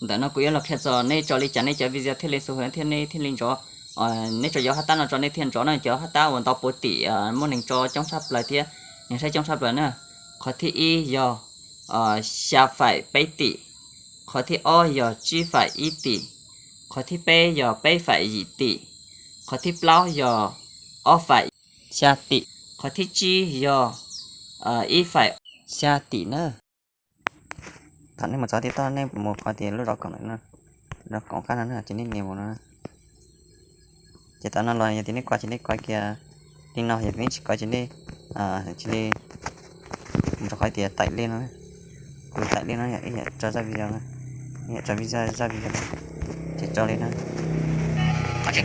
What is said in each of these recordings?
Ntawm no kuv yuav los qhia txog nej tso li cas nej cov video thiaj li xu hwm thiab nej thiaj li nrov. Nej tso yuav haj tab no tso nej thiaj nrov na, cov haj tab uas ntau puv tim muaj neeg tso coob tshaj plaws thiab neeg saib coob tshaj plaws na. Qhov thib ib yog xya faim peb tim, qhov thib ob yog tsib faim ib tim, qhov thib peb yog peb faim yim tim, qhov thib plaub yog ob faim xya tim, qhov thib tsib yog ib faim xya tim na. Thaum nej mus txog tib toj nej mus qhov tias lub zov koom, zov koom qab no na ces nej nias mus no. Ces thaum no los yog tias nej kov ces nej kov kiag li no, yog tias nej tsis kov ces nej cia li mus rau qhov tias taim li no. Kuv taim li no yog ib yam tso zaj video, ib yam tso video, zaj video ces tso li no. Ces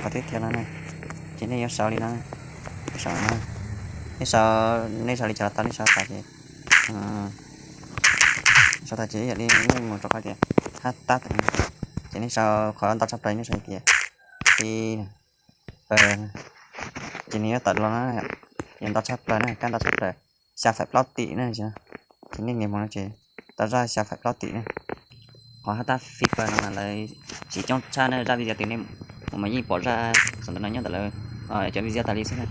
qhov twg thiab no na, ces nej yuav sau li no, sau no, nej sau, nej sau li cas los tau, nej sau tas ces, sau tas ces ib yam li nej mus rau qhov tias haj tab, ces nej sau qhov ntau tshaj plaws nej sau tias fi pa, ces nws yuav tawm los no, yog ntau tshaj plaws na, kab ntau tshaj plaws, xya faim plaub tim na. Ces nej nias mus no ces tau zaj xya faim plaub tim na. Qhov haj tab fi pa no mas lawv siv coob tshaj na, zaj video twg nej mus mas yeej pom zaj xov ntawm no nyob ntawm lawv cov video tas li xwb na.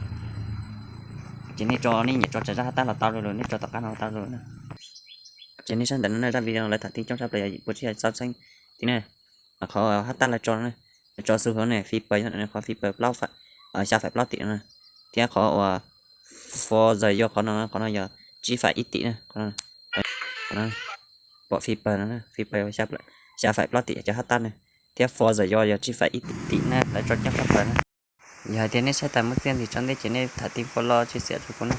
Ces nej tso, nej nyiam tso tsawg zaj haj tab los tau, nej tso tom qab no los tau na. Ces nej saib ntawm no na, zaj video no lawv tham tib coob tshaj plaws yog yim pua tsib caug txheeb tim na. Qhov haj tab lawv tso no, lawv tso xu hwm ne, fi pa yog qhov fi pa plaub, xya faim plaub tim no na, thiab qhov uas for the yog qhov no, qhov no yog tsib faim ib tim na. Pom fi pa no, fi pa xya faim plaub tim cov haj tab na, thiab for the yog yog tsib faim ib tim na, lawv tso coob tshaj plaws na. Yog hais tias nej saib tas muaj txiaj ntsig tso ntej ces nej tham tib follow tshwj xiam rau kuv na.